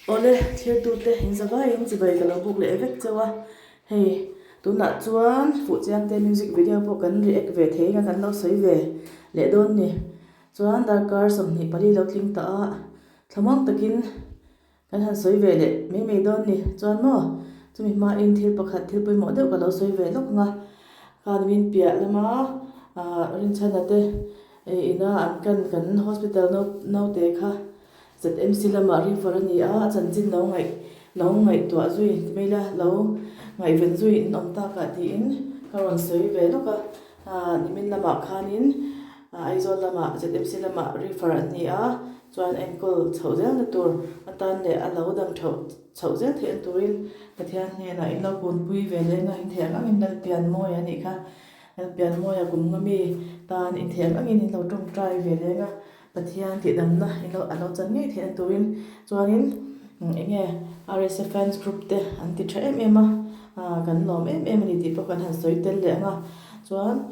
Awle, thirtute in zavaiin chibai ka lo buk leh vek chauh a, hei tunah chuan Fuhchiangte music video pawh kan react ve thei anga kan lo sawi ve leh dawn ni. Chuan darkar 24 lo tling ta a, thlamuang takin kan han sawi ve leh mai mai dawn ni. Chuan maw chumi hmain thil pakhat thil pawimawh deuh ka lo sawi ve lawk ang a, khan min piah lama ah Rinchhana te ina an kan kan hospital naute kha ZMC lamah refer a ni a, a chanchin lo ngaih lo ngaihtuah zui ti mai ila, lo ngaihven zui in awm takah tiin ka rawn sawi ve lawk a, aah nimin lamah khanin Aizawl lamah ZMC lamah refer an ni a, chuan enkawl chhoh zelna tur atan leh a lo dam thauh chhoh zel theih an turin Pathian hnenah in lo kunpui ve leng a, in theih ang angin Lalpianmawi a nih kha, Lalpianmawia kum nga mi tan in theih ang angin in lo tawngtai ve leng a. Pathian tihdamna in lo a lo chan ngei theihna turin chuanin eng nge RSA fans group te an ti tha em em a, kan lawm em em a ni tih pawh kan han sawi tel leh ang a, chuan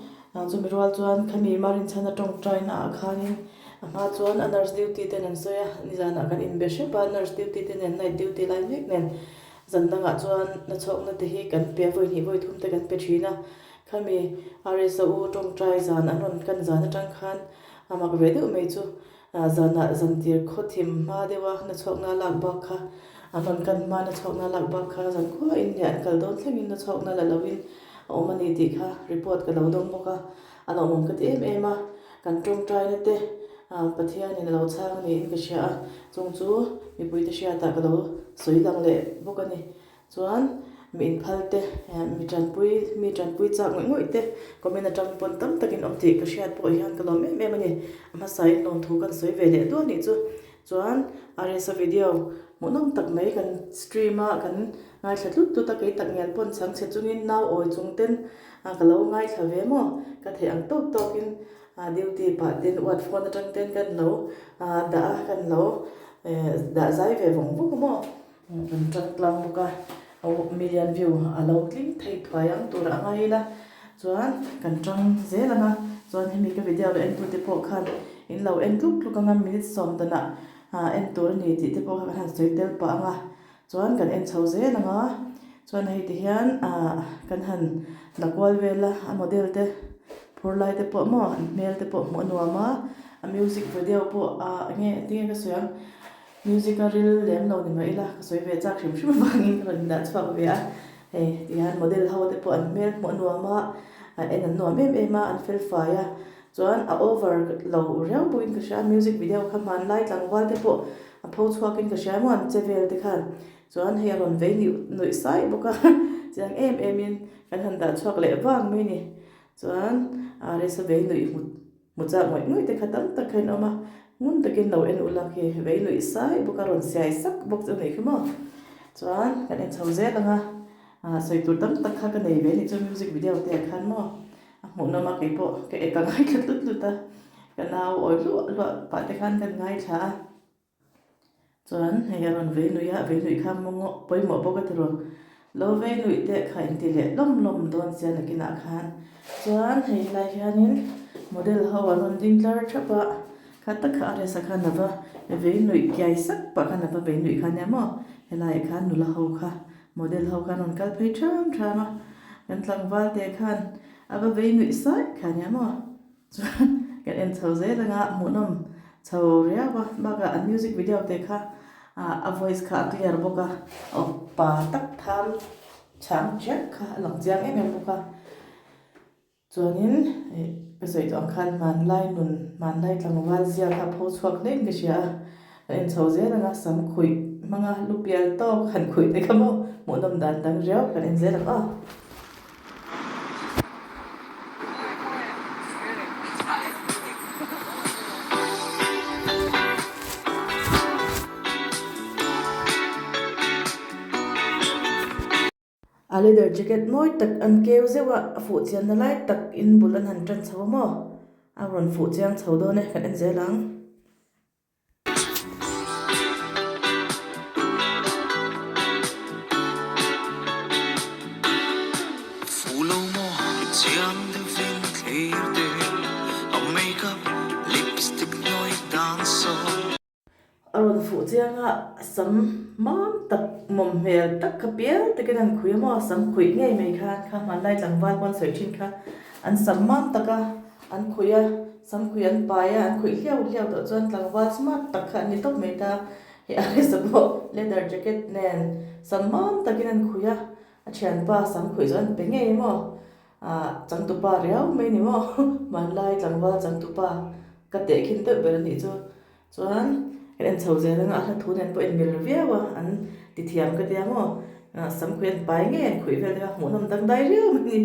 chumi rual chuan khami Marinchhana tawngtai naah khanin a hma chuan a nurse duty ten an sawi a, nizanah kan inbe hrep a, nurse duty te nen night duty lai mek nen zan dangah chuan nachhawkna te hi kan pe a, vawi hnih vawi thum te kan pe thin a, khami RSA u tawngtai zan an rawn kan zan atang khan A mak ve deuh mai chu zanah zantir khaw thim hma deuha nachhawkna lak bak kha an rawn kan hma nachhawkna lak bak kha zan khuain leh an kal dawn thlengin nachhawkna la loin a awm a ni tih kha report ka lo dawng bawk a, a lawmawm ka ti em em a, kan tawngtaina te Pathianin a lo chhang a niin ka hria a, chung chu mipuite hriatah ka lo sawi lang leh bawk a ni. Chuan mi inphal te, mi tanpui, mi tanpui chak ngawih ngawih te comment atang pawn tam takin awm tih ka hriat pawh hian ka lawm em em a ni. A hmasain lawmthu kan sawi ve leh duah nih chu. Chuan RSa video hmuhnawm tak mai kan stream a, kan ngaithla tlut tlut a, kei tak ngial pawn chhang chhe chungin nau awi chung ten ka lo ngaithla ve maw? Ka theih ang tawk tawkin duty pah ten ward phone atang ten kan lo dah a, kan lo dah zai ve vawng vawng a maw? Kan ṭang tlang bawk a, million view a lo tling thei thuai ang tur a ngai ila chuan kan ṭang zel ang a, chuan hemi ka video lo en tute pawh khan in lo en tluk tluk ang a, minute sawm danah en tur a ni tih te pawh kha kan han sawi tel pah ang a, chuan kan en chho zel ang a, chuan hei ti hian ah kan han la kual vel a, a model te phur lai te pawh maw an hmel te pawh hmuh a nuam a, a music video pawh ah enge tinge ka sawi ang. Music a ril lem lo ni mah ila ka sawi ve chak hrim hrim avangin ka rawn dah chhuak ve a, hei tihian model ho te pawh an hmel hmuh a nuam a, en an nuam em em a, an fel fai a, chuan a over lo riau pawhin ka hria a, music video kha hmanlai tlangval te pawh a pho chhuakin ka hria emaw an che vel te khan chuan hei a rawn vei nuih nuih sai bawk a, chiang em em in kan han dah chhuak leh vang mai ni, chuan rsa vei nuih hmut. Hmu chak ngawih ngawih te kha tam tak kha in awm a, ngun takin lo en ulak hi vei nuih sai bawk a, rawn siai sak bawk chu a nih khi maw. Chuan kan en chho zel ang a, ah sawi tur tam tak kha ka nei ve anih chuan music video te ah khan maw a hmuhnawm a keipawh ka ek a ngaithla tlut tlut a, ka nau awi hluah hluah pah te khan kan ngaithla a. Chuan hei a rawn vei nuih a, vei nuih kha maw pawimawh bawk a ti rawn lo vei nuih teh kha inti leh lawm lawm dawn sia nakinah khan. Chuan hei helai hianin model ho an rawn ding tlar thap a, kha tak kha a resa khan a va vei nuih kiai sak pah khan a va vei nuih kha nia maw helaiah khan nula ho kha model ho khan rawn kal phei tham tham a, kan tlangval te khan a va vei nuih saih kha nia maw. Chuan kan en chho zel anga hmuhnawm chho riau a bakah an music video te kha ah a voice kha a clear bawk a aw pa tak tham chhang chiah kha a lang chiang em em bawk a chuanin ih ka sawi tawh ang khan hmanlai nun hmanlai tlangval zia kha pho chhuak hle in ka hria a kan en chho zel anga sam khuih hmanga lu pial tawk han khuih te kha maw hmuhnawm dan dang riau kan en zel ang aw. A leather jacket mawi tak an keu zeuh a, a fuh chianna lai tak in bul an han tan chho a maw? A rawn fuh chiang chho dawn e, kan en zel ang. A rawn fuh chiang a. Sam mam tak mawm hmel tak kha pial takin an khuih a maw sam khuih ngei mai khan kha hmanlai tlangval pawh an sawi thin kha an sam mam taka an khuih a sam khuih an pai a an khuih hliau hliau tawh chuan tlangval smart tak kha an ni tawp mai ta hei Arisa pawh leather jacket nen sam mam takin an khuih a a thianpa sam khuih chu an pe ngei a maw ah changtupa riau mai ni maw hmanlai tlangval changtupa ka tehkhin deuh ber a nih chu. Chuan kan en chho zel anga a hla thu nen pawh in mil viau a, an ti thiam ka tia maw, sam khuih an pai ngei an khuih vel te kha hmuhnawm dangdai riau mai ni.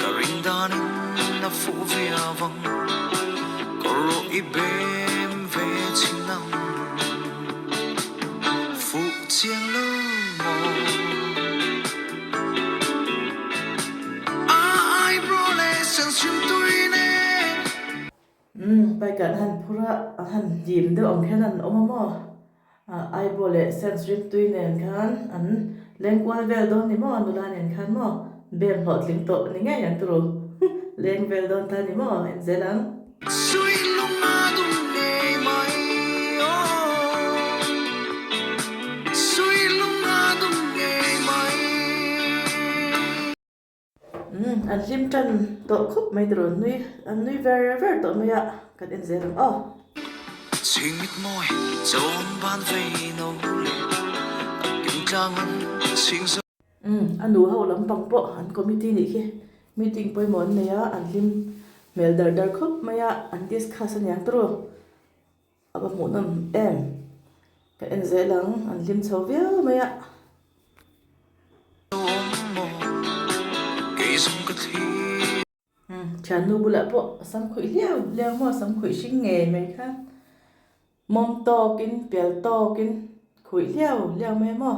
Ka ring danin a fuh viau ang, ka rawh i bem ve chin ang, fuh chiang lo maw? A eyebrow leh sensium tui nen. Umm bike ah an han phur a, an han dim deuh ang khian an awm a maw? Ah eyebrow leh sense rim tui nen khan an leng kual vel dawn ni maw nula nen khan maw? Bem hlawhtling tawh ni ngei ang turu leng vel dawn ta ni maw en zel ang. Sui lung a dum ngei mai aw Sui lung a dum ngei mai. Umm an hlim tan tawh khawp mai tiraw nui an nui ver ver tawh mai a kan en zel ang aw. Chhingmit mawi chawn ban vei no leh a kim tlang an chhing zo. Umm a nu ho lampang pawh an committee nih khi meeting pawimawh an nei a an hlim hmel dar dar khawp mai a an discuss aniang tiraw. A va hmuhnawm em? Ka en zel ang, an hlim chho viau mai a. Thiannu bulah pawh sam khuih hliau hliau maw, sam khuih hring ngei mai kha. Mawm tawkin, pial tawkin khuih hliau hliau mai maw.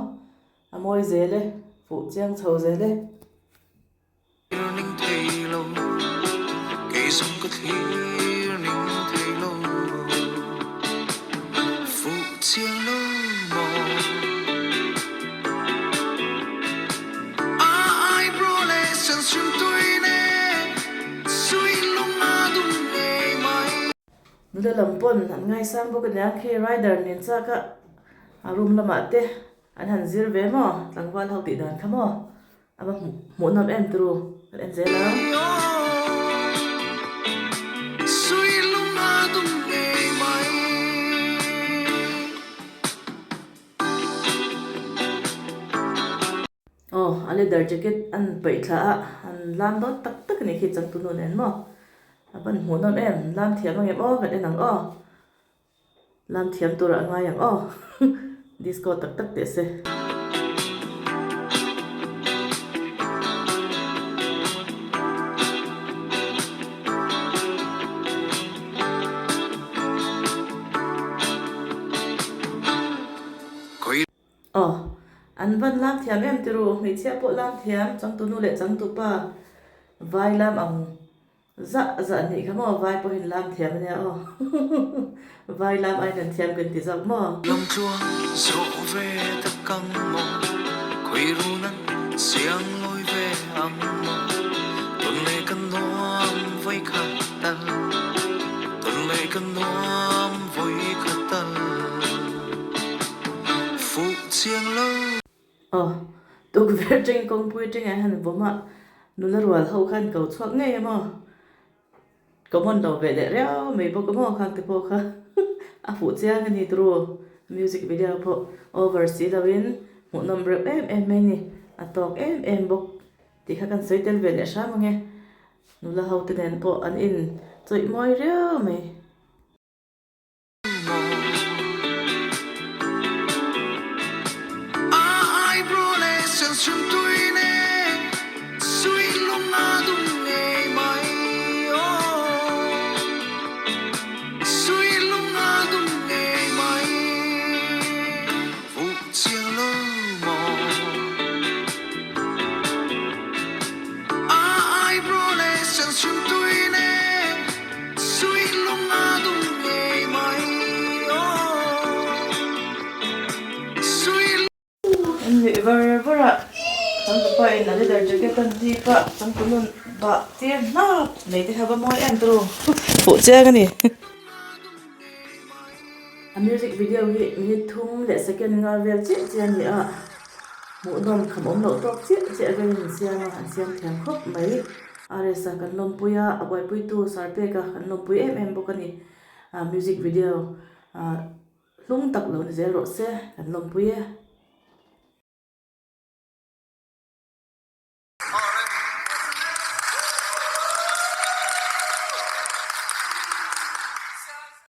A mawi zel e, fuh chiang chho zel e. Ning thei lo, kei zawng ka thlir ning thei lo, fuh chiang lo maw? A eyebrow leh sensium tui nen, sui lung a dum ngei mai. Nula lam pawn an ngaisang bawk ania khi rider nen chak a, a room lamah te an han zir ve maw, tlangval ho tih dan kha maw. A va hmuhnawm em turu kan en zel ang. Aw a leather jacket an paih thla a an lam dawn tak tak a nih khi changtunu nen maw a van hmuhnawm em lam thiam ang em aw kan en ang aw. Lam thiam tur a ngai ang aw. Disco tak tak teh se. Aw, an van lam thiam em ti ru, hmeichhia pawh lam thiam, changtunu leh changtupa vai lam ang. Zah zah nih kha maw vai pawhin lam thiam ania aw vai lam aiin an thiam kan ti zawk maw. Lamtluang zawh ve tak ang maw, khawi run an siang lawi ve ang maw, tawn leh kan nuam vawi khat tal, tawn leh kan nuam vawi khat tal, fuh chiang lo. Aw, tukverh teng kawngpui tengah hian vawm a, nula rual ho khan ko chhuak ngei a maw? Common lo ve leh riau mai bawk a maw khang te pawh kha a fuh chiang a ni turu music video pawh over si lo in hmuhnawm reuh em em mai ni, a tawk em em bawk tih kha kan sawi tel ve leh hram ang e, nula ho te nen pawh an in chawih mawi riau mai. An nuih var var a, changtupa in a leather jacket a hlip a, changtunun bah tir hnap mai te kha va mawi em turu fuh chiang a ni. music video hi minute thum leh second nga vel chiah chiah a ni a, hmuhnawm kham awm loh tawk chiah chiah velin an siam a, an siam thiam khawp mai. RS a kan lawmpui a, a buaipuitu Sarpeka kan lawmpui em em bawk a ni. Music video hlung tak lo ni zel rawh se, kan lawmpui e.